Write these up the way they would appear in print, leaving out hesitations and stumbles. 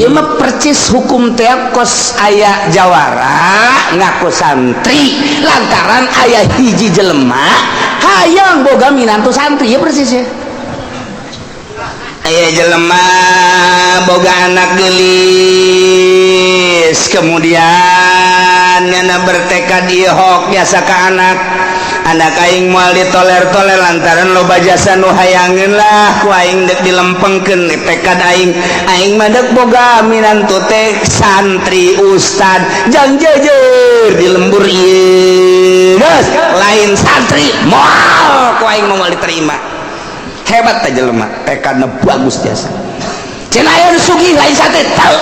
Ieu mah percis hukum teh kos aya jawara ngaku santri lantaran aya hiji jelema hayang boga minantu santri ya, persis ya. Aya jelema boga anak gelis, kemudian nyana bertekad, ieu hok biasa ka anak, anak aing moal ditoler-toler lantaran loba jasa nu hayangeun lah ku aing dek dilempengkeun. Tekad aing, aing mah dek boga minantu teh santri, ustad, jang jejer di lembur ieu. Geus lain santri moal ku aing moal diterima. Hebat teh jelema, tekadna bagus jasa. Cenah aya nu sugih lain santri teu,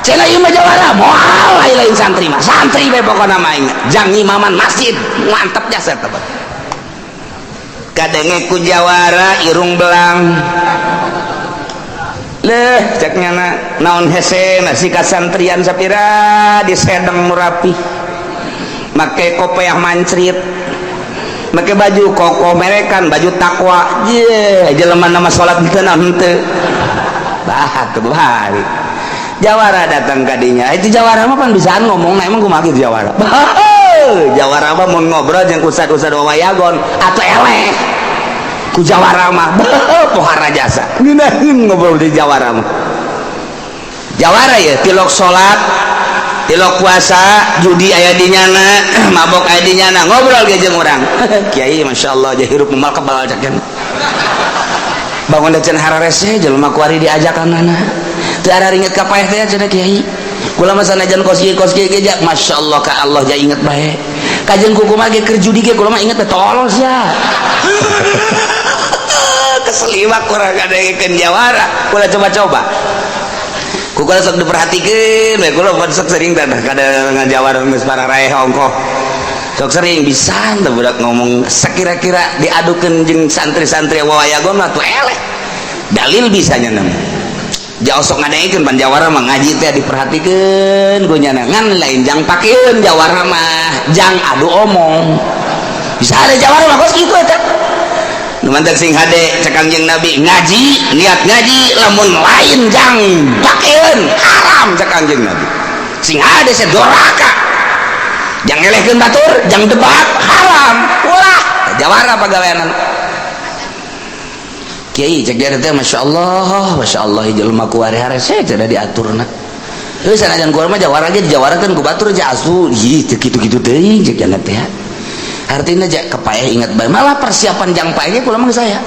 cenah ieu mah jawara moal lain, lain santri mah santri bae pokona mah aing jang imaman masjid. Mantep jasa teh. Kadenge ku jawara irung belang leh, cek nyana, naon hese nasi kasantrian sapira disedeng nu rapi, make kopeah mancrit, make baju koko merekan, baju takwa ye, jelema nama salat henteu naon henteu bah tuh bahari. Jawara datang ka dinya. Itu jawara mah pan bisaan ngomong. Nah, emang kumaha gitu jawara? Jawara mah mun ngobrol jeung ustad-ustad wayagon atau eleh ku jawara mah pohara jasa, ngeunaheun ngobrol di jawara mah. Jawara ya tilok salat, tilok puasa, judi aya di nyana, mabok aya di nyana, ngobrol ge jeung urang, "Kiai, masyaallah, ja hirup moal kebal," cak. Bangun can hararese jelema kuari diajakan nana teu araringet ka paeh teh. Cenah, "Kiai, kula mah sanajan kos kieu kos kieu ge, masyaallah, ka Allah ja inget bae. Kajeun kuku mah ge keur judi ge kula mah inget teh." Tolol sia, keseliwak kurang ngadengekeun jawara. Kula coba-coba ku kula sok diperhatikeun we. Kula sok sering teh kadang ngajawara geus pararaeh ongkoh, sok sering bisa teh budak ngomong sakira-kira diadukeun jeung santri-santri wawayagon mah tuh eleh dalil bisa nya. Jauh sok ngadengekeun pan jawara mah ngaji teh diperhatikeun ku nyana, ngan lain jang pakeun jawara mah jang adu omong. Bisa ada jawara mah kos kitu eta nu mantak sing hade. Cek Kangjeng Nabi, ngaji, niat ngaji lamun lain jang pakeun haram. Cek Kangjeng Nabi, sing hade sedoraka jang ngelehkeun batur, jang debat haram. Ulah jawara pagaweanan. "Kiai," cek dia teh, "Masya Allah, Masya Allah, jelema ku hari-hari saya tidak diaturna. Heuh, sanajan ku mah jawara ge dijawarakeun ku batur aja asu ih teu kitu-kitu teuing," cek jana teh. Artinya ja kepaeh ingat bae, malah persiapan jang paeh ge kula mah saya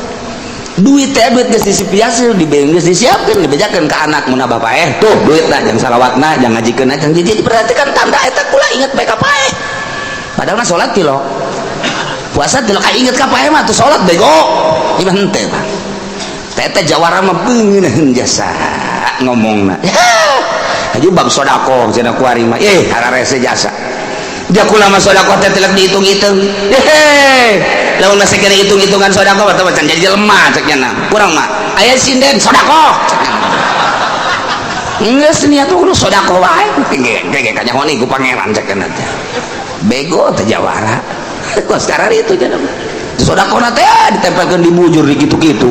duit teh, duit geus disipiaseun di geus disiapkeun, dibejakeun ka anak, mun abah paeh tuh duitna jang salawatna, jang ngajikeun, jang jadi perhatikan tanda eta kula inget bae ka paeh. Padahal mah salat tilok, puasa tilok, ka inget ka paeh mah tuh salat bego ieu mah henteu, Pak. Tete jawara mah beuneuheun jasa ngomongna. Haji bab sedekah cenah kuari mah eh hararese jasa. Dia kula mah sedekah teh tilak dihitung-hitung. Hehe, lamun masih kena hitung-hitungan sedekah mah teh jadi jelema cek nya. Kurang mah aya sinden sedekah cek nya. Geus niat kudu sedekah wae. Ge ge kanyahoan ku pangeran cek nya teh. Bego teh jawara. Kok sekarang itu cenah. Sedekah teh ditempelkeun di bujur di kitu-kitu.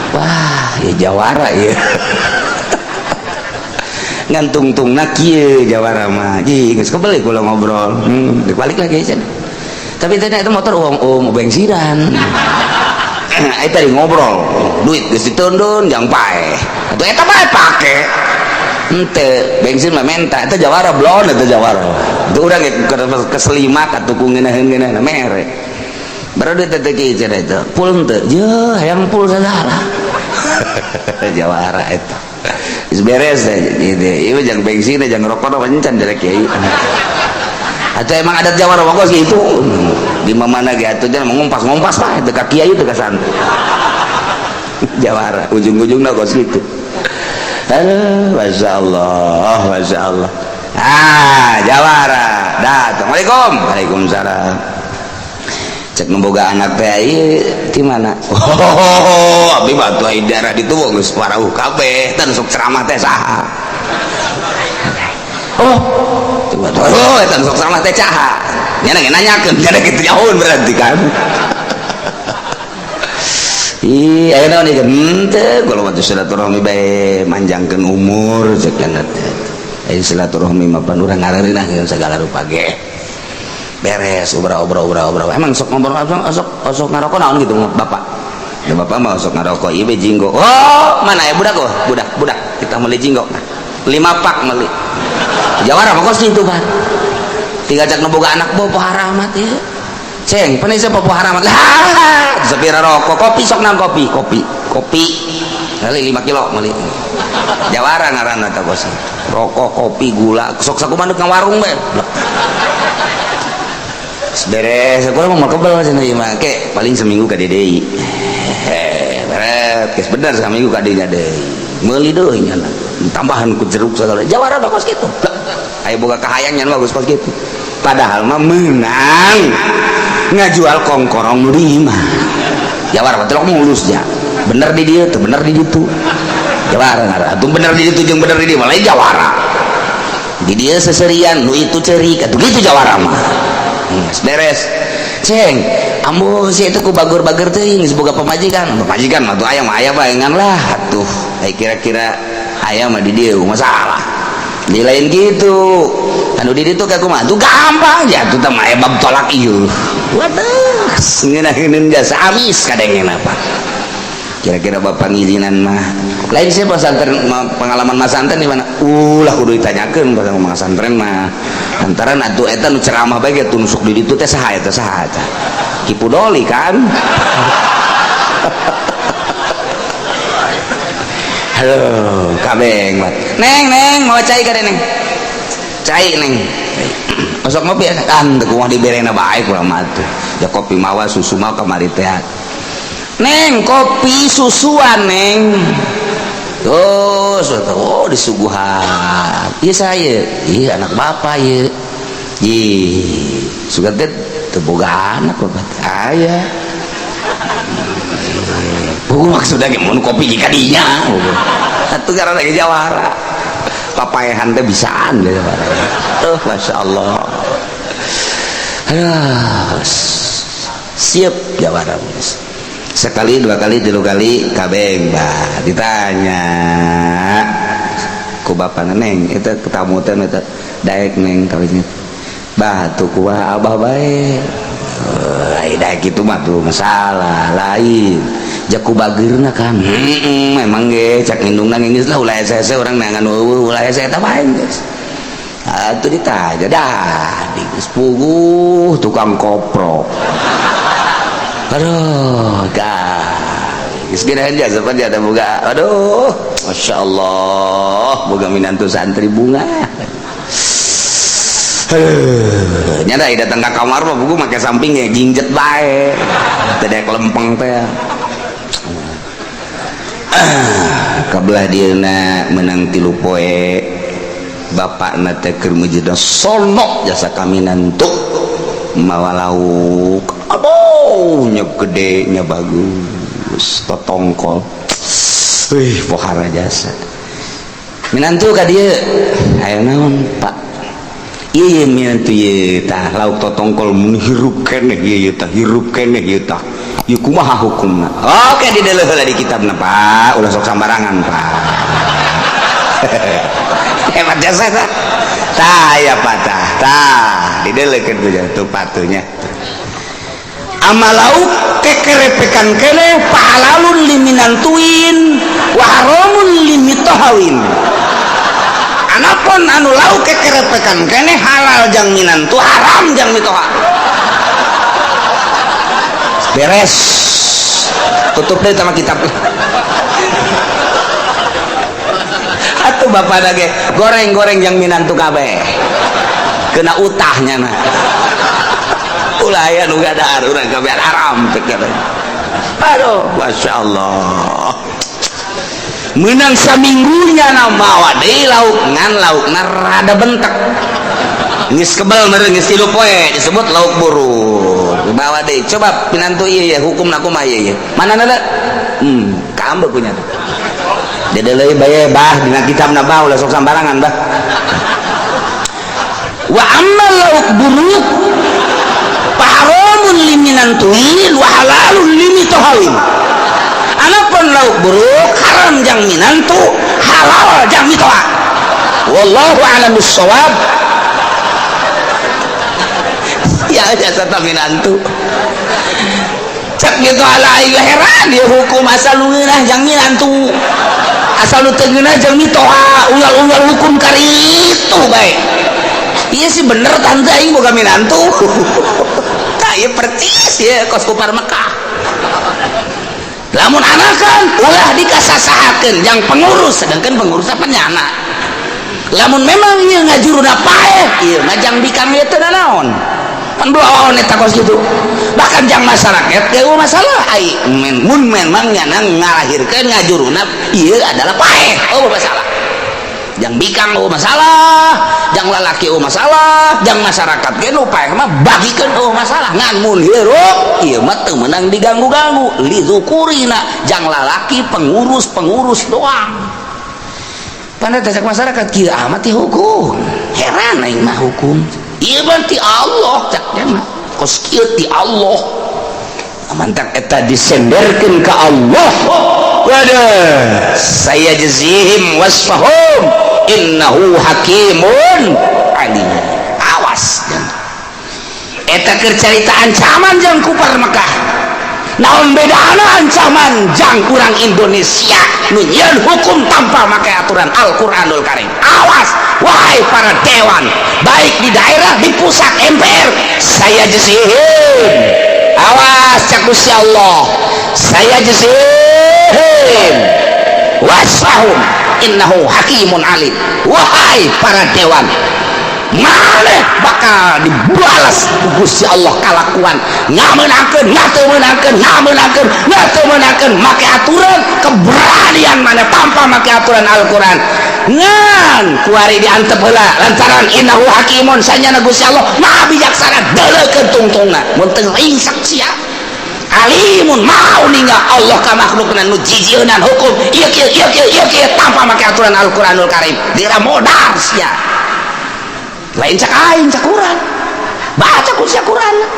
Wah, ya jawara ya. Ngan tungtungna kieu jawara mah. Ji, geus kebeli kula ngobrol. Balik lagi cenah. Tapi teh itu motor uang um bensinan. Eta tadi ngobrol, duit geus ditundun jang paeh. Atuh eta bae pake. Henteu, bensin mah menta, eta jawara blon eta jawara. Itu urang ge keselimak atuh ku ngeunaheun-ngeunaheun mere. Baru duit teh kieu cenah itu. Pul henteu? Jeuh, hayang pul sagala. Jawara eta. Geus beres teh gitu. Ieu jang bensin, jang rokok mah encan dari kiai. Atau emang adat jawara mah kos gitu. Di mana ge atuh jangan ngumpas-ngumpas mah teu ka kiai, teu ka santri. Jawara ujung-ujungna kos gitu. Aduh, Masya Allah, Masya Allah. Ah, jawara datang. Waalaikum, waalaikumsalam. Cek nu boga anak teh, ieu di mana? Oh, abi mah atuh daerah ditu geus warauh kabeh, teh sok ceramah teh saha? Oh, coba tuh, oh, eta sok ceramah teh saha? Nya nanyakeun, nya kitu jauh berarti kan. Ih, aya naon ieu henteu kalau mah silaturahmi bae manjangkeun umur cek nya teh. Aya silaturahmi mah pan urang ngareureunah segala rupa ge. Beres obra-obra obra-obra. Emang sok ngobrol sok sok ngarokok naon gitu bapak? Ya bapak mah sok ngarokok ieu jinggo. Oh, mana ya budak oh, budak, budak. Kita meuli jinggo. Nah, 5 pak meuli. Jawara mah kos kitu, Pak. Tiga cak nu boga anak boh pohara amat ya. Ceng, pan isa pohara amat. Lah, sepira rokok, kopi sok nang kopi, kopi, kopi. Kali 5 kilo meuli. Jawara ngaranna teh bos. Rokok, kopi, gula, sok sakumaha ka warung bae. Beres, aku mau kebel cenah ieu mah. Ke paling seminggu ka deui. Eh, beres, geus bener seminggu ka dinya deui. Meuli deui nya. Tambahan ku jeruk segala. Jawara mah kos kitu. Aya boga kahayang nya bagus kos kitu. Padahal mah menang ngajual kongkorong nu di imah. Jawara mah telok mulus nya. Bener di dieu teu bener di ditu. Jawara ngaran. Atuh bener di ditu jeung bener di dieu mah lain jawara. Di dieu seserian nu itu cerik atuh kitu jawara mah. Beres. Ceng, ambo si itu ku bagur-bagur teuing geus boga pamajikan. Pamajikan mah tuh aya mah aya bae ngan lah atuh. Ai kira-kira aya mah di dieu masalah. Di lain gitu. Anu di ditu ka kumaha? Tuh gampang ya tuh teh mah bab tolak ieu. Waduh, ngeunaheun jasa amis kadengena apa. Kira-kira bapak ngizinan mah. Lain sih pesantren pengalaman masantren di mana? Ulah kudu ditanyakeun pasal masantren mah. Lantaran atuh eta nu ceramah bae ge tusuk di ditu teh saha eta saha eta. Ki Pudoli kan. Halo, kabeng mat. Neng, neng, mau cai ka neng? Cai neng. Osok ngopi ya kan teu kumaha diberena bae kurang mah atuh. Ya kopi mawa susu mah kamari teh. Neng, kopi susuan neng. Terus, oh disuguhan. Iya saya, iya anak bapak ya. Ih, suka teh teu boga anak bapak teh aya. Buku maksudnya mun kopi jika dinya. Atuh karena lagi jawara. Papaehan teh bisaan ge jawara. Tuh, masya Allah. Aduh, siap jawara. Sekali, dua kali, tiga kali, kabeng bah ditanya ku bapak neng itu ketamu teh eta daek neng kawinnya bah tuh kuah abah bae ai daek kitu mah tuh masalah lain jaku bageurna kan memang ge cak indungna geus lah ulah hese urang neangan eueuh ulah hese eta bae geus atuh ditanya dah geus puguh tukang koprok. Aduh, geus geus jasa pan ada boga. Aduh, Masya Allah, boga minantu santri bunga. Aduh, nya da datang ka kamar mah buku make samping ge jingjet bae. Teu daek lempeng teh. Kabelah dieuna menang 3 poe bapakna teh keur mujidna sono jasa kami nantu mawa lauk. Aduh, nya gede nya bagus totongkol. Wih, pohara jasa. Minantu ka dieu. Aya naon, Pak? Ieu minantu ieu tah lauk totongkol mun hirup keneh ieu tah hirup keneh ieu tah. Ieu kumaha hukumna? Oke, dideuleu heula di kitabna, Pak. Ulah sok sambarangan, Pak. Hebat jasa tah. Tah ya Pak tah. Tah, dideleukeun ku tuh patunya. Amalau kekerepekan kene pahalalun liminantuin wa haramun limitohawin. Anapun anu lauk kekerepekan kene halal jang minantu haram jang mitoha. Beres. Tutup deh sama kitab. Atuh bapak lagi goreng-goreng jang minantu kabeh. Kena utahnya nah. Ulah aya nu gadar urang kabeh haram teh. Aduh, Masya Allah. Menang saminggunya na mawa deui lauk ngan laukna rada bentek. Geus kebel meureun geus 3 poe disebut lauk buruk. Bawa deui. Coba pinantu ieu ya hukumna kumaha ieu ya. Mana na? Kambe punya tuh. Dedeuleuy bae bah dina kitabna bah ulah sok sambarangan bah. Wa amma lauk buruk haramun liminantuin wa halalun limitohawin. lauk buruk haram jang minantu, halal jang mitoha. Wallahu a'lam bissawab. Ya jasa minantu cek gitu ala aing heran dia hukum asal nu ngeunah jang minantu, asal nu teu ngeunah jang mitoha, unggal-unggal hukum karitu bae. Iya sih bener tante aing boga minantu. Tah ieu percis ya kos kupar Mekah. Lamun anakan ulah dikasasahakeun jang pengurus, sedangkan pengurus apa nyana. Lamun memang ieu ngajuruna paeh, ieu mah jang bikang ieu teu nanaon. Pan bloon eta kos kitu. Bahkan jang masyarakat ge masalah ai mun memang nyana ngalahirkeun ngajuruna ieu adalah paeh, oh masalah. Jang bikang oh masalah, jang lalaki oh masalah, jang masyarakat ge nu paeh mah bagikeun oh masalah. Ngan mun hirup ieu mah teu meunang diganggu-ganggu lizukurina jang lalaki pengurus-pengurus doang. Pandai cek masyarakat kieu amat ti hukum. Heran aing mah hukum. Ieu mah ti Allah cak dia mah. Kos kieu ti Allah. Mantak eta disenderkeun ka Allah. Waduh, saya jazihim wasfahum innahu hakimun alim. Awas jangan. Eta keur carita ancaman jang kupar Mekah. Naon bedana ancaman jang urang Indonesia nu nyieun hukum tanpa make aturan Al-Qur'anul Karim. Awas wahai para dewan, baik di daerah, di pusat MPR, saya jazihim. Awas cak Gusti Allah, saya jazihim wasfahum innahu hakimun alim. Wahai para dewan, maneh bakal dibalas ku Gusti Allah kalakuan ngamenangkeun ngateu meunangkeun ngamenangkeun ngateu meunangkeun make aturan keberanian maneh tanpa make aturan Al-Qur'an. Ngan kuari diantep heula lantaran innahu hakimun sanyana Gusti Allah maha bijaksana deuleukeun tungtungna mun teu ringsek sia. Alimun mau ninggal Allah ka makhlukna nu jijieunan hukum ieu kieu ieu kieu ieu kieu tanpa make aturan Al-Qur'anul Karim diramodar sia. Lain cak aing cak Quran, baca ku sia Quran,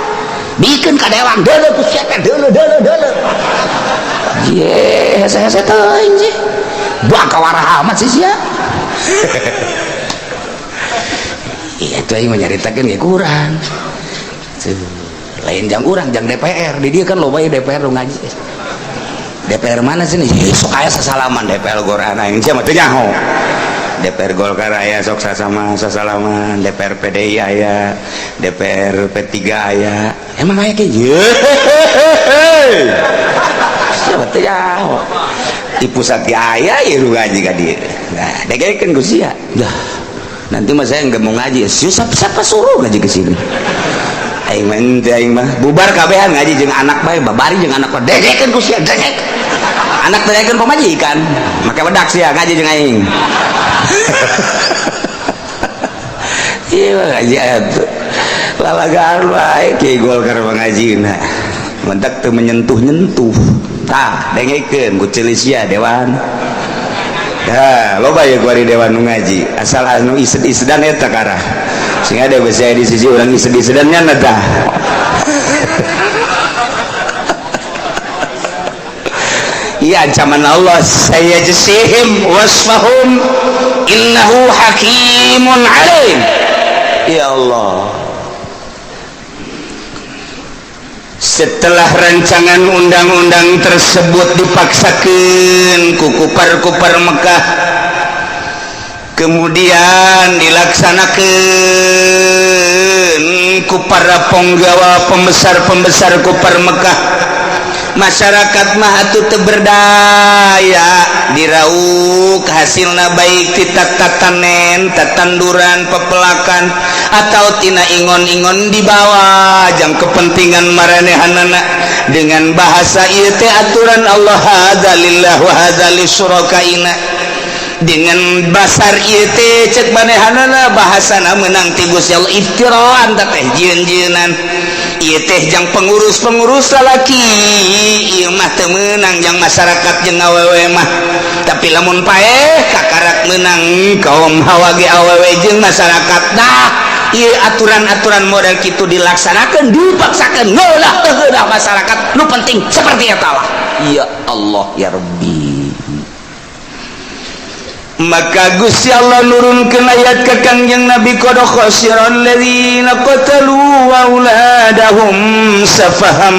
bikin ka dewan deuleu ku sia teh deuleu deuleu deuleu. Ye hese-hese teuing sih bakal warah amat sih sia. Iya tuh aing nyaritakeun ge Quran. Lain jang urang jang DPR di dia kan loba ya DPR nu ngaji. DPR mana sih nih? Sok aya sasalaman DPR Quran aing sia mah teu nyaho. DPR Golkar aya sok sasama sasalaman, DPR PDI aya, DPR P3 aya. Emang aya kieu? Siapa teu nyaho. Di pusat ge aya ieu nu ngaji ka dieu. Nah, degekeun ku sia. Dah. Nanti mah saya nggak mau ngaji. Siapa siapa suruh ngaji ke sini? Aing mah henteu aing mah bubar kabehan ngaji jeung anak bae, babari jeung anak bae. Degekeun ku sia, degek. Anak degekeun pamajikan, make bedak sia ngaji jeung aing. Iya ngaji atuh. Lalagaan wae kiai Golkar mah ngajina. Mentak teu menyentuh-nyentuh. Tah, dengekeun ku ceuli sia dewan. Dah, loba ya kuari dewan nu ngaji. Asal anu ised-isedan eta karah. Sing ada besi di sisi urang ised-isedan nya tah. Iya ancaman Allah, saya jasihim wasfahum innahu hakimun alim. Ya Allah. Setelah rancangan undang-undang tersebut dipaksakan ku kupar-kupar Mekah, kemudian dilaksanakan ku para penggawa pembesar-pembesar kupar Mekah, masyarakat mah atuh teu berdaya dirauk hasilna baik ti tatanen, tatanduran, pepelakan atau tina ingon-ingon dibawa jang kepentingan maranehanana dengan bahasa ieu teh aturan Allah hadza lillah wa hadza lisyurakaina. Dengan basar ieu teh cek manehanana bahasana meunang ti Gusti Allah iftiraan teh jieun-jieunan. Ieu teh jang pengurus-pengurus lalaki ieu mah teu meunang jang masyarakat jeung awewe mah, tapi lamun paeh kakarak meunang kaum hawa ge awewe jeung masyarakat. Nah ieu aturan-aturan model kitu dilaksanakeun dipaksakeun ngeulah teu heulah masyarakat nu penting seperti eta lah. Ya Allah ya Rabbi. Maka Gusti Allah nurunkeun ayat ka Kangjeng Nabi, qad khasiral ladzina qatalu auladahum safaham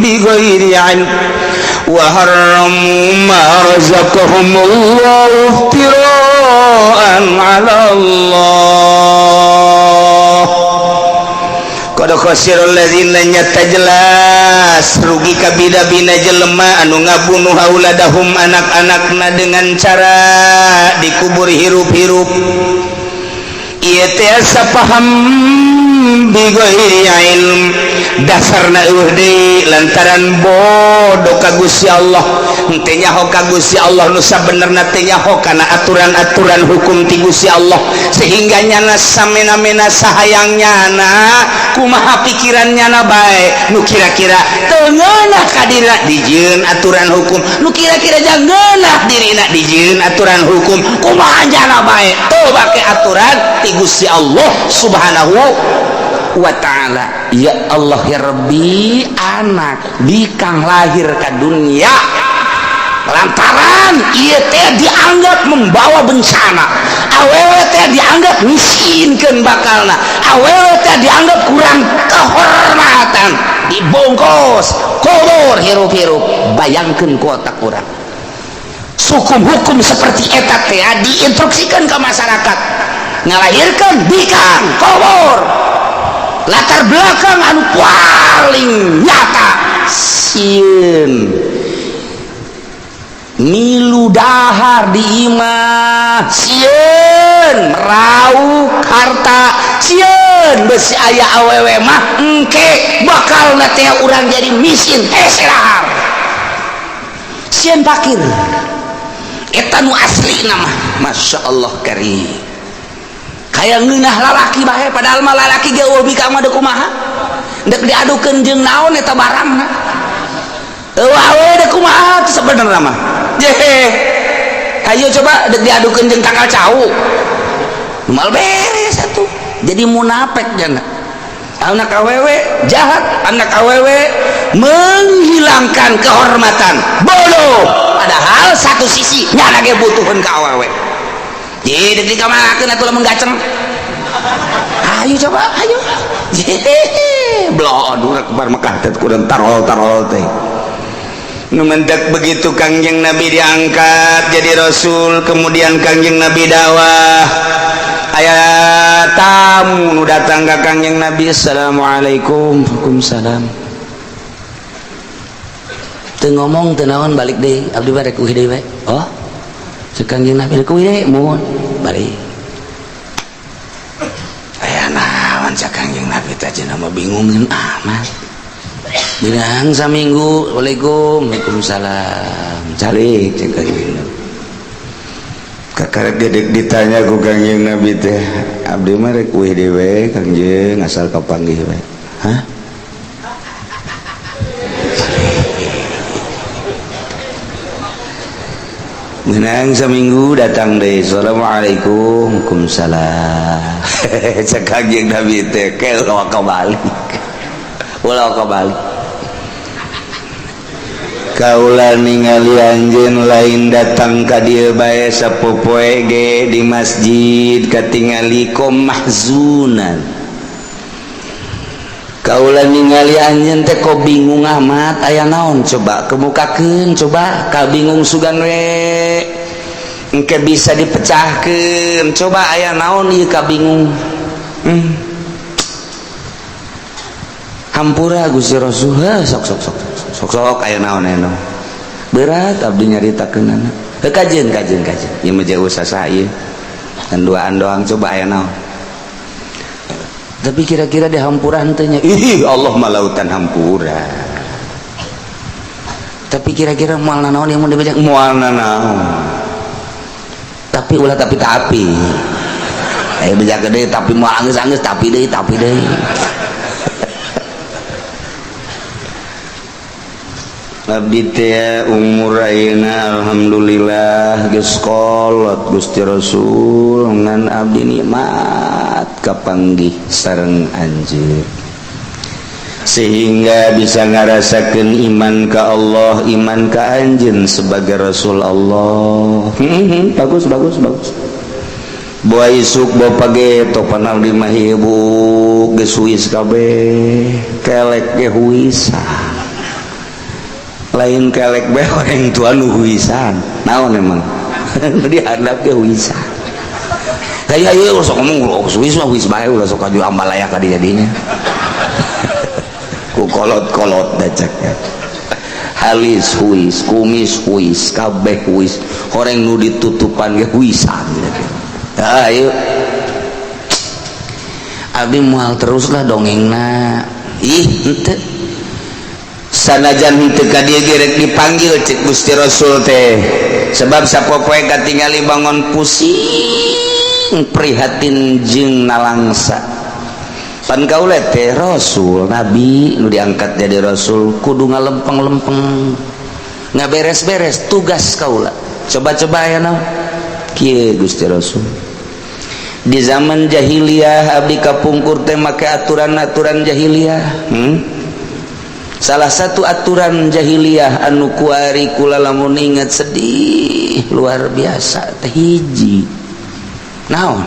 bighairi ilm wa harramu ma razaqahumullahu iftira'an 'ala Allah. Qad khasiral ladzina, nyata jelas rugi kabina-bina jelema anu ngabunuh auladahum anak-anakna dengan cara dikubur hirup-hirup. Ieu teh safaham bighairi ilm, dasarna eueuh deui lantaran bodoh ka Gusti Allah, henteu nyaho ka Gusti Allah nu sabenerna, teu nyaho kana aturan-aturan hukum ti Gusti Allah, sehingga nyana samena-mena sahayang nyana, kumaha pikiran nyana bae. Nu kira-kira teu ngeunah ka dirina dijieun aturan hukum, nu kira-kira ngeunah dirina dijieun aturan hukum. Kumaha nyana bae teu bake aturan ti Gusti Allah Subhanahu wa ta'ala. Ya Allah ya Rabbi, anak bikang lahir ke dunia lantaran ieu teh dianggap membawa bencana, awewe teh dianggap miskinkeun bakalna, awewe teh dianggap kurang kehormatan, dibungkus, kubur hirup-hirup. Bayangkeun ku otak urang, hukum-hukum seperti eta teh diinstruksikan ke masyarakat, ngalahirkan bikang kubur. Latar belakang anu paling nyata, sieun milu dahar di imah, sieun meraup harta, sieun besi aya awewe mah engke bakal teh urang jadi miskin, hese dahar, sieun fakir. Eta nu asli nama. Masya Allah karim, kayak ngeunah lalaki bae, padahal mah lalaki ge eueuh bikang mah deuk kumaha, deuk diadukeun jeung naon eta barangna. Eueuh awewe deuk kumaha teh sebenarna mah? Jehe, ayo coba deuk diadukeun jeung tangkal cau, moal beres atuh. Jadi munafik jana. Anak awewe jahat, anak awewe menghilangkan kehormatan, bodoh. Padahal satu sisi nyana ge butuheun ka awewe. Jadi dikamanakeun atuh lamun gaceng? Ayo coba, ayo. Jehehe, bloh bar Mekah teh kurang tarol tarol teh. Nu mendak begitu Kangjeng Nabi diangkat jadi rasul, kemudian Kangjeng Nabi dakwah, aya tamu nu datang ka Kangjeng Nabi. Assalamualaikum. Waalaikumsalam. Teu ngomong teu naon, balik deui. Abdi mah rek uih deui we. Oh, cek Kangjeng Nabi, rek uih deui, muhun, balik. Aya naon cek Kangjeng Nabi teh, cenah mah bingungeun amat. Bilang saminggu. Waalaikum. Waalaikumsalam. Calik cek Kangjeng Nabi. Kakara gedek ditanya ku Kangjeng Nabi teh, abdi mah rek uih deui we Kangjeng, asal kapanggih we. Hah? Menang seminggu datang deh. Assalamualaikum. Waalaikumsalam. Cek Kangjeng Nabi teh, ke ulah kebalik, ulah kebalik. Kaula ningali anjeun lain datang ka dieu bae, sapopoe ge di masjid katingali kom mahzunan. Kaula ningali anjeun teh kok bingung amat, aya naon coba kemukakeun, coba ka bingung sugan we engke bisa dipecahkeun. Coba aya naon ieu ka bingung? Hampura Gusti Rasul. Heh, sok sok sok sok sok, aya naon, aya naon? Berat abdi nyaritakeunana. Heuh, kajeun kajeun kajeun, ieu mah jauh sasa ieu dan duaan doang. Coba aya naon? Tapi kira-kira di hampura henteu nya? Ih, Allah mah lautan hampura. Tapi kira-kira moal nanaon yang mau dibaca? Moal nanaon, tapi ulah tapi tapi eh beja gede, tapi moal anggeus-anggeus, tapi deui, tapi deui. Abdi teh umur ayeuna alhamdulillah geus kolot Gusti Rasul, ngan abdi nikmat kapanggih sareng anjeun. Sehingga bisa ngarasakan iman ke Allah, iman ke anjeun sebagai Rasul Allah. Bagus, bagus, bagus. Boa isuk, boa page, topan abdi mah ibu geus huis kabeh, kelek ge huisan. Lain kelek bae, orang tua nu huisan. Naon emang? Nu dihandap ge huisan. Kayak ieu sok ngomong ulah huis mah huis bae, ulah sok aju ambalaya ka jadinya. Ku kolot-kolot dacaknya. Halis huis, kumis huis, kabeh huis. Horeng nu ditutupan ge huisan. Ayo, abdi mual teruslah dongengna. Ih, henteu sanajan henteu ka dieu ge rek dipanggil cek Gusti Rasul teh, sebab sapopoe katingali bangun pusing, prihatin jeung nalangsa. Pan kaula teh rasul, nabi nu diangkat jadi rasul kudu ngalempeng-lempeng, ngaberes-beres tugas kaula. Coba-coba aya naon kieu, Gusti Rasul? Di zaman jahiliyah abdi kapungkur teh make aturan-aturan jahiliyah. Salah satu aturan jahiliyah anu kuari kula lamun ingat sedih luar biasa teh hiji. Naon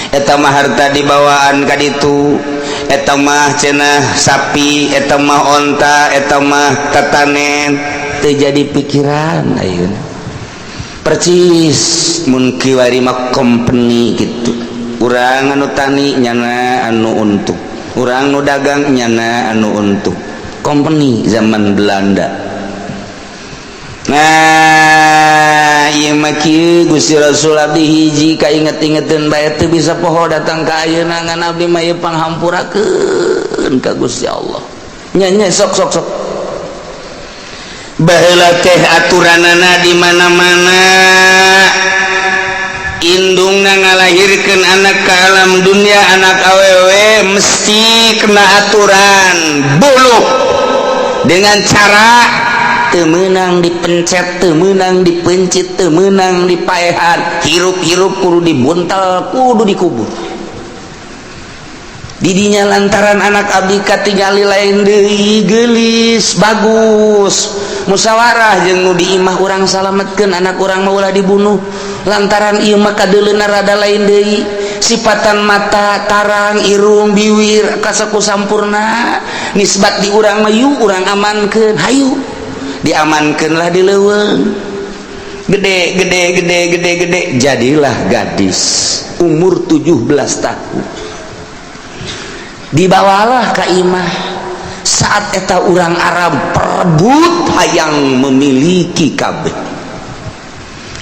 eta mah? Harta dibawaan ka ditu, eta mah cenah sapi, eta mah onta, eta mah tatanen. Teu jadi pikiran ayeuna, percis mun kiwari mah company gitu. Urang anu tani nyana anu untung, urang nu dagang nyana anu untung, company zaman Belanda. Nah, ieu mah kieu, Gusti Rasul, abdi hiji kainget-ingeteun bae teu bisa poho datang ka ayeuna, ngan abdi mah ieu panghampurakeun ka Gusti Allah. Nya nya, sok sok sok. Baheula teh aturanana di mana-mana indungna ngalahirkeun anak ke alam dunia, anak awewe mesti kena aturan bunuh dengan cara teu meunang dipencet, teu meunang dipencit, teu meunang dipaehan, hirup-hirup kudu dibuntel, kudu dikubur didinya. Lantaran anak abdi katingali lain deui, geulis, bagus, musyawarah jeung nu di imah urang, salametkeun anak urang mah, ulah dibunuh, lantaran ieu mah kadeuleuna rada lain deui, sipatan mata tarang, irung, biwir kasaku sampurna, nisbat di urang mah, yuk urang amankeun. Hayu, diamankeun lah di leuweung. Gede, gede, gede, gede, gede, jadilah gadis umur 17 tahun. Dibawalah ke imah. Saat eta orang Arab perebut, hayang memiliki kabeh.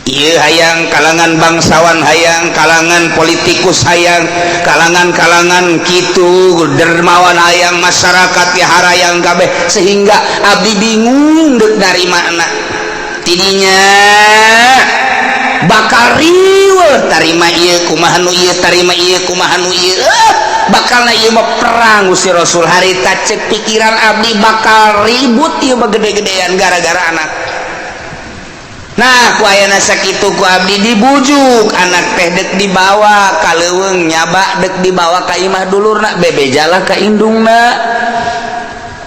Iya, hayang kalangan bangsawan, hayang kalangan politikus, hayang kalangan-kalangan kitu dermawan, hayang masyarakat ya harayang kabeh, sehingga abdi bingung dek dari mana tidinya bakal riweuh. Tarima ieu kumaha nu ieu, tarima ieu kumaha nu ieu, bakal na ieu mah perang. Gusti Rasul, harita cek pikiran abdi bakal ribut ieu mah gede-gedean gara-gara anak. Nah, ku ayana sakitu ku abdi dibujuk, anak teh dek dibawa ka leuweung, nyaba dek dibawa ka imah dulurna, bebejalah ka indungna,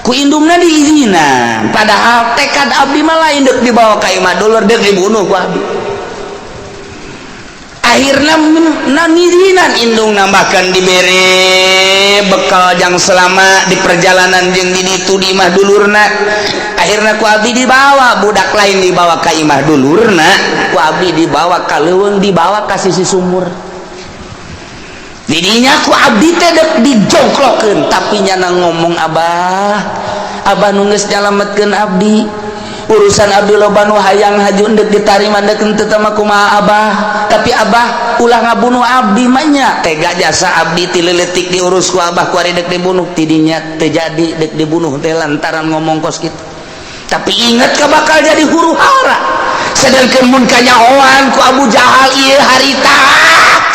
ku indungna diizinan. Padahal tekad abdi mah lain dek dibawa ka imah dulur, dek dibunuh ku abdi. Akhirnya ngizinan indung, nambahkan dibere bekal jang selama di perjalanan jeung di ditu di imah dulurna. Akhirnya ku abdi dibawa budak, lain dibawa ka imah dulurna, ku abdi dibawa ka leuweung, dibawa ka sisi sumur. Didinya ku abdi teh dek dijongklokeun, tapi nyana ngomong, "Abah, abah nu geus nyalametkeun abdi, urusan abdi loba nu hayang haju dek ditarima, dek henteu mah kumaha abah, tapi abah ulah ngabunuh abdi mah nya, tega jasa abdi ti leutik diurus ku abah, ku ari dek dibunuh." Tidinya teu jadi dek dibunuh teh lantaran ngomong kos kitu. Tapi inget ka bakal jadi huru hara, sedangkan mun kanyahoan ku Abu Jahal ieu harita,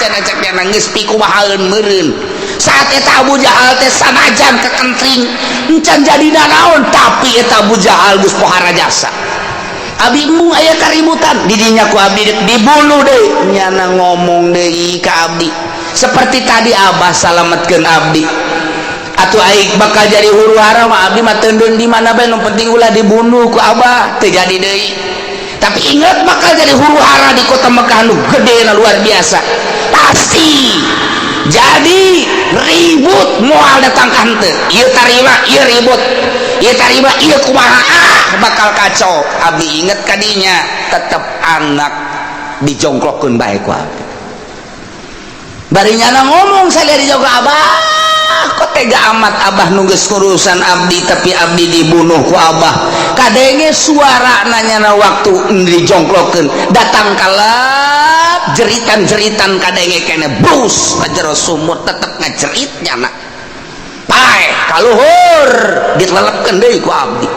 cenah cek nya geus pikumahaeun meureun. Saat eta Abu Jahal teh sanajan kekentring encan jadi nanaon, tapi eta Abu Jahal geus pohara jasa. Abi embung aya kaributan didinya, ku abdi dibunuh deui, nyana ngomong deui ka abdi seperti tadi, "Abah salametkeun abdi." Atuh aing bakal jadi huru hara mah, abdi mah teundeun di mana bae, nu penting ulah dibunuh ku abah. Teu jadi deui. Tapi ingat, bakal jadi huru hara di kota Mekah nu gede na luar biasa, pasti jadi ribut. Moal datang ka henteu, ieu tarima, ieu ribut, ieu tarima, ieu kumaha, ah, bakal kacau. Abdi inget kadinya, tetep anak dijongklokkeun bae ku abdi. Bari nyana ngomong, saya dijaga abah, kok tega amat abah nu geus urusan abdi, tapi abdi dibunuh ku abah. Kadenge suara nanya waktu dijongklokeun, datang kalap jeritan-jeritan kadenge kene bus jero sumur, tetep ngajerit nyana. Paeh kaluhur, ditelepkeun deui ku abdi,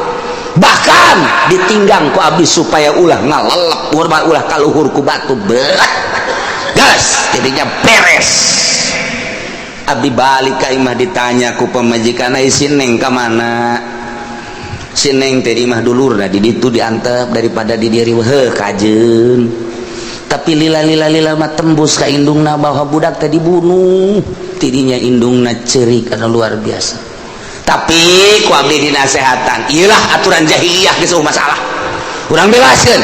bahkan ditinggang ku abdi supaya ulah ngalelep, ulah kaluhur ku batu berat gas. Jadinya beres, abdi balik ka imah, ditanya ku pamajikan, "Ai si Neng ka mana?" Si Neng teh di imah dulurna di ditu, diantep daripada di diri heuh kajeun. Tapi lila lila lila mah tembus ka indungna bahwa budak teh dibunuh. Tidinya indungna cerik karena luar biasa. Tapi ku abdi dinasehatan, iyalah aturan jahiliyah, geus masalah, urang bebaskeun,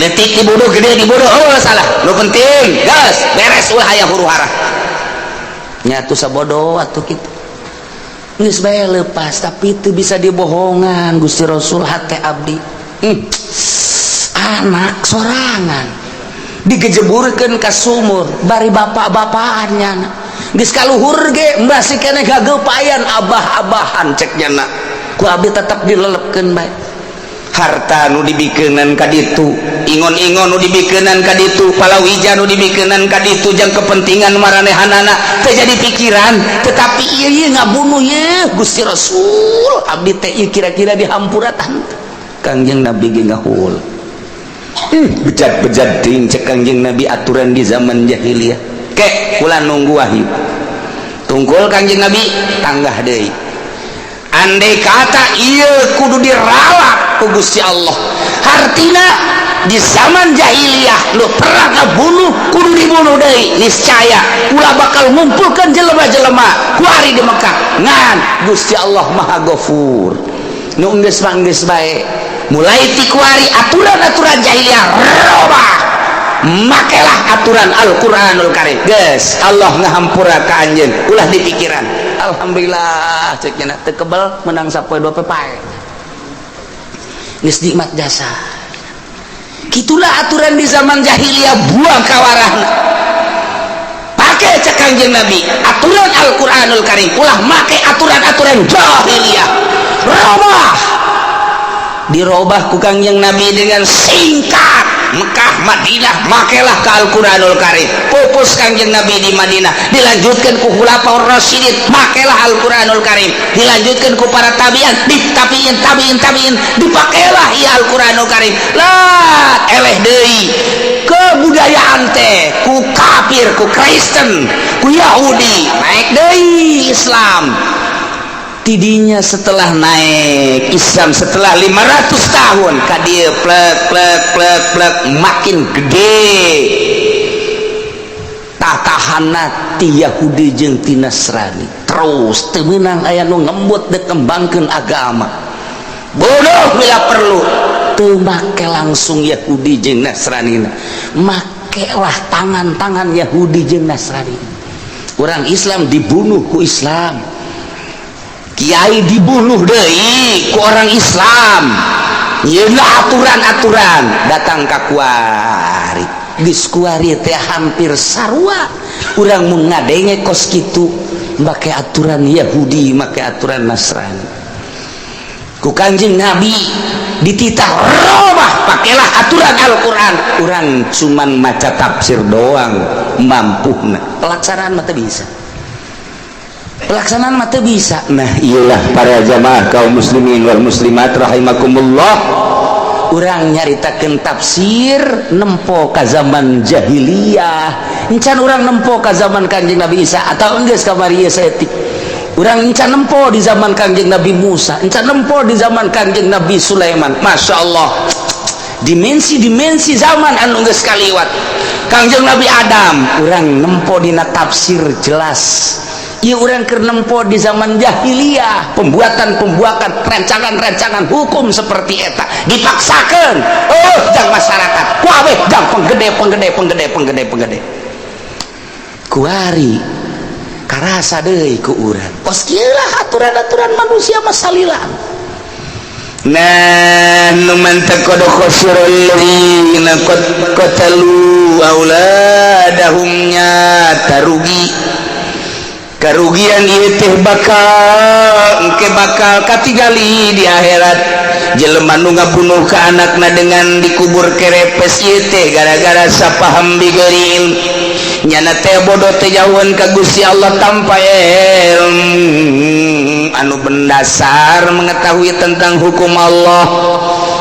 letik dibunuh, gede dibunuh, oh salah, nu penting gas beres, ulah aya huru hara. Nyatu sabodo atuh kitu geus bae lepas. Tapi itu bisa dibohongan Gusti Rasul hate abdi. Anak sorangan digejeburkeun ka sumur bari bapak-bapakan nyana geus kaluhur ge masih keneh gageupayan abah-abahan cek nyana. Ku abdi tetep dilelepkeun bae. Harta nu dibikenan ka ditu, ingon-ingon nu dibikenan ka ditu, palawija nu dibikenan ka ditu, jang kepentingan maranehanana teu jadi pikiran. Tetapi ieu ieu ngabunuh ye, Gusti Rasul, abdi teh ieu kira-kira dihampuratan? Kangjeng Nabi ge ngahul, bejat-bejat ting cek Kangjeng Nabi, aturan di zaman jahiliyah. Ke kula nunggu wahyu tungkul. Kangjeng Nabi tanggah deui, andai kata iya kudu diralat ku Gusti Allah, hartina di zaman jahiliyah lu pernah ngebunuh kudu dibunuh deui, niscaya kula bakal ngumpulkan jelema-jelema kuari di Mekah. Ngan Gusti Allah Maha Gofur, nu geus mah geus bae. Mulai ti kuari aturan-aturan jahiliyah robah, makelah aturan Al-Qur'anul Karim. Geus, Allah ngahampura ka anjeun, ulah dipikiran. Alhamdulillah cek nya, teu kebel menang sapoe dua pepae, geus nikmat jasa. Gitulah aturan di zaman jahiliyah, buang kawarahna, pakai cek Kangjeng Nabi aturan Al-Qur'anul Karim, ulah make aturan-aturan jahiliyah. Robah, dirobah ku Kangjeng Nabi dengan singkat. Mekah Madinah makelah ke Al-Quranul Karim. Pupus Kangjeng Nabi di Madinah, dilanjutkan ku Khulafaur Rasyidin, makelah Al-Quranul Karim. Dilanjutkan ku para tabian, di tabiin tabiin tabiin, dipakailah ya Al-Quranul Karim. Lah, eleh deui kebudayaan teh ku kafir, ku Kristen, ku Yahudi, naik deui Islam. Tidinya setelah naik Islam, setelah 500 tahun ka dieu, plek plek plek plek, makin gede tatahanna ti Yahudi jeung ti Nasrani. Terus teu meunang aya nu ngembut dek kembangkeun agama, bodoh bila perlu. Teu make langsung Yahudi jeung Nasrani, makelah tangan-tangan Yahudi jeung Nasrani. Orang Islam dibunuh ku Islam, kiai dibunuh deui ku orang Islam. Yeuna aturan-aturan datang ka kuari, geus kuari teh hampir sarua urang mun ngadenge kos kitu, make aturan Yahudi, make aturan Nasrani. Ku Kanjeng Nabi dititah robah, pakailah aturan Al-Quran. Urang cuman maca tafsir doang mampu, pelaksanaan mah teu bisa, pelaksanaan mah teu bisa. Nah, iyalah para jamaah kaum muslimin wal muslimat rahimakumullah, urang nyaritakeun tafsir nempo ka zaman jahiliyah encan, urang nempo ka zaman Kanjeng Nabi Isa atau enggeus kamari ieu saeutik. Urang encan nempo di zaman Kanjeng Nabi Musa, encan nempo di zaman Kanjeng Nabi Sulaiman. Masya Allah, dimensi-dimensi zaman anu geus kaliwat. Kanjeng Nabi Adam urang nempo dina tafsir jelas. Ieu urang keur nempo di zaman jahiliyah, pembuatan-pembuatan, rancangan-rancangan hukum seperti eta dipaksakan. Oh, jang masyarakat kuabeh, jang penggede, penggede, penggede, penggede, penggede. Kuari karasa deui ku urang, kos kieu lah aturan-aturan manusia masalila. Nah, nu mantak qad khasira alladzina qad qatalu auladahum, nyata rugi. Kerugian ieu teh bakal engke bakal katingali di akhirat. Jelema nu ngabunuh ka anakna dengan dikubur kerepes ieu teh gara-gara sapaham bighairi ilm. Nyana teh bodoh teh jauhan ka Gusti Allah tanpa ilmu anu mendasar mengetahui tentang hukum Allah.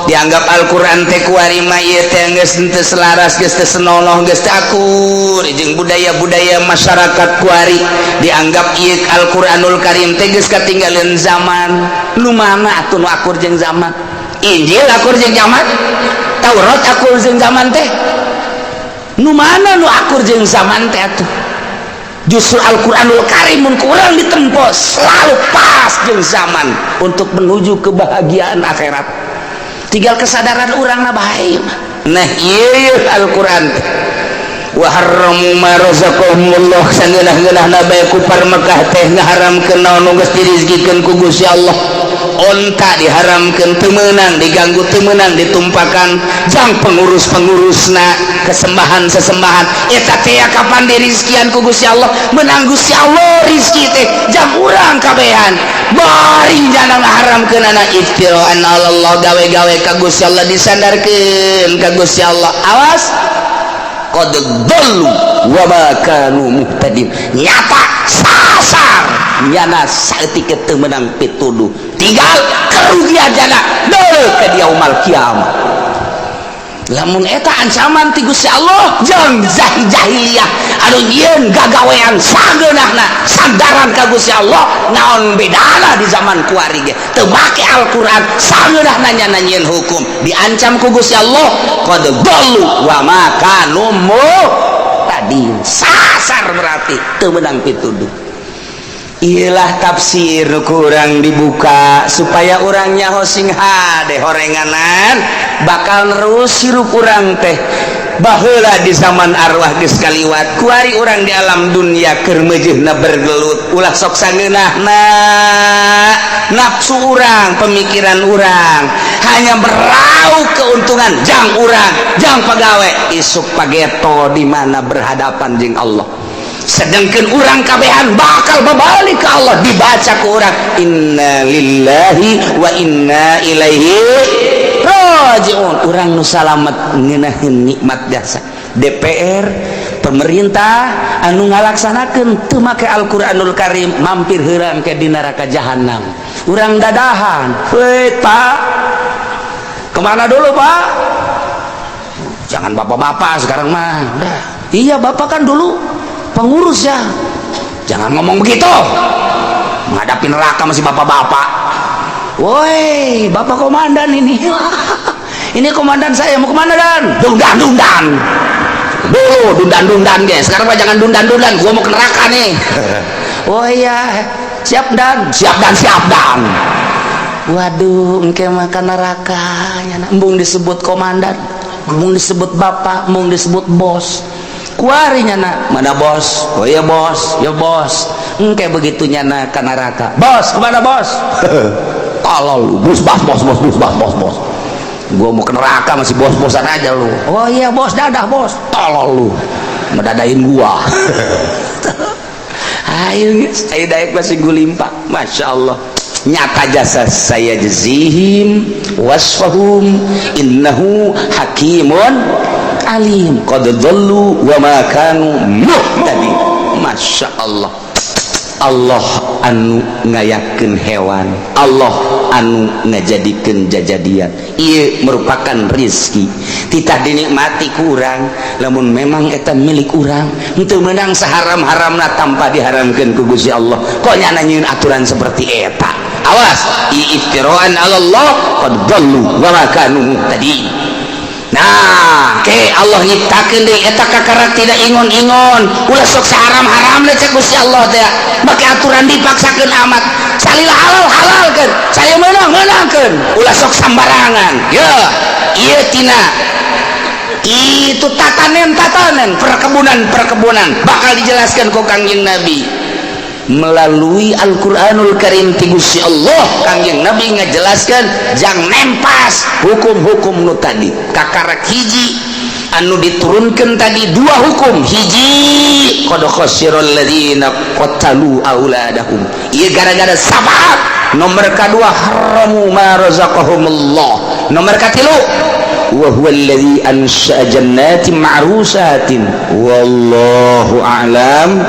Dianggap Al-Qur'an teh kuari mah ieu teh geus teu selaras, geus teu senonoh, geus teu akur jeung budaya-budaya masyarakat kuari. Dianggap ieu Al-Qur'anul Karim teh geus katinggalan zaman. Nu mana atuh nu akur jeung zaman? Injil akur jeung zaman? Taurat akur jeung zaman teh? Nu mana nu akur jeung zaman teh atuh? Justru Al-Qur'anul Karim mun kurang ditempo selalu pas jeung zaman untuk menuju kebahagiaan akhirat. Tinggal kesadaran urang na bae. Nah, ieu Al-Qur'an teh wa harramu ma razaqahumullah, sangeunah-geunahna bae kufar Mekah teh ngaharamkeun naon nu geus dirizkikeun ku Gusti Allah. Onta diharamkeun, teu meunang diganggu, teu meunang ditumpakan jang pengurus-pengurusna kesembahan sesembahan eta teh. Kapan dirizkian ku Gusti Allah, menang Gusti Allah rizki teh jang urang kabehan. Bari jangan ngaharamkeun anak, iftiraan Allah, gawe-gawe ka Gusti Allah, disandarkeun ka Gusti Allah. Awas, qad dhallu wa ma kanu muhtadin, nyata sasar nyana saeutik teu meunang pituduh, tinggal kerugian jana deuk ke yaumal kiamat. Lamun eta ancaman ti Gusti Allah jeung jahiliyah anu nyieun gagawean sageunahna sandaran ka Gusti Allah, naon bedana di zaman kuari ge teu make Al-Qur'an, sageunahna nyana nyieun hukum, diancam ku Gusti Allah qad dhallu wa ma kanu muhtadin. Sasar berarti teu meunang pituduh. Iyalah, tafsir kurang dibuka supaya orangnya sing hade horenganan bakal nerus hirup urang teh. Baheula di zaman arwah geus kaliwat, kuari urang di alam dunia keur meujeuhna bergelut. Ulah sok sangeunahna nafsu urang, pemikiran urang hanya meraup keuntungan jang urang, jang pagawe. Isuk pageto di mana berhadapan jeung Allah, sedangkan urang kabehan bakal berbalik ke Allah. Dibaca ke orang inna lillahi wa inna ilaihi rajiun. Urang nu salamet ngeunaheun nikmat jasa DPR, pemerintah anu ngalaksanakeun teu make Al-Qur'anul Karim, mampir heurang ke di neraka jahanam. Urang dadahan, "Weh, Pak, kemana dulu, Pak?" Jangan bapak-bapak sekarang mah. Udah. "Iya, Bapak kan dulu pengurus ya." Jangan ngomong begitu, menghadapi neraka masih bapak-bapak. "Woi, Bapak komandan ini. Ini komandan saya mau kemana dan?" "Dundan dundan dulu, dundan dundan guys. Sekarang mah jangan dundan dundan, gua mau ke neraka nih." "Oh iya, siap dan, siap dan, siap dan." Waduh, engke makan neraka. Embung disebut komandan, embung disebut bapak, embung disebut bos. Kuari nyana, "Mana bos?" "Oh iya bos, ya bos." Engke begitu nyana ke neraka, "Bos, kemana bos?" "Tolol lu, bos bos bos bos bos bos bos bos. Gua mau ke neraka masih bos-bosan aja lu." "Oh iya bos, dadah bos." "Tolol lu, ngedadain gua." Ayo geus, ayo daek masih gulimpak. Masya Allah, nyata jasa saya jazihim wasfahum innahu hakimun alim. Qad dhallu wa ma kanu muhtadin. Masya Allah, Allah anu ngayakeun hewan, Allah anu ngajadikeun jajadian. Ieu merupakan rizki, titah dinikmati ku urang. Lamun memang eta milik urang, henteu meunang saharam-haramna tanpa diharamkeun ku Gusti Allah. Kok nyana nyieun aturan seperti eta? Awas, iftiraan 'ala Allah, qad dhallu wa ma kanu muhtadin. Nah, ke Allah nyiptakeun deui eta kakarak tidak ingon-ingon, ulah sok saharam-haram cek Gusti Allah teh, make aturan dipaksakeun amat. Salila halal, halalkeun, saya meunang, meunangkeun, ulah sok sambarangan. Ya, ieu tina itu tatanen-tatanen perkebunan-perkebunan bakal dijelaskan ku Kangjeng Nabi melalui Al-Quranul Karim ti Gusti Allah. Kangjeng Nabi ngajelaskan jang nempas hukum-hukum nu tadi. Kakarak hiji anu diturunkan tadi dua hukum. Hiji, qad khasiral ladzina qatalu auladahum, ieu gara-gara sabab. Nomor kedua, haramu ma razaqahumullah. Nomor katilu, wa huwa alladzi ansha'a jannatin ma'rusatin. Wallahu a'lam.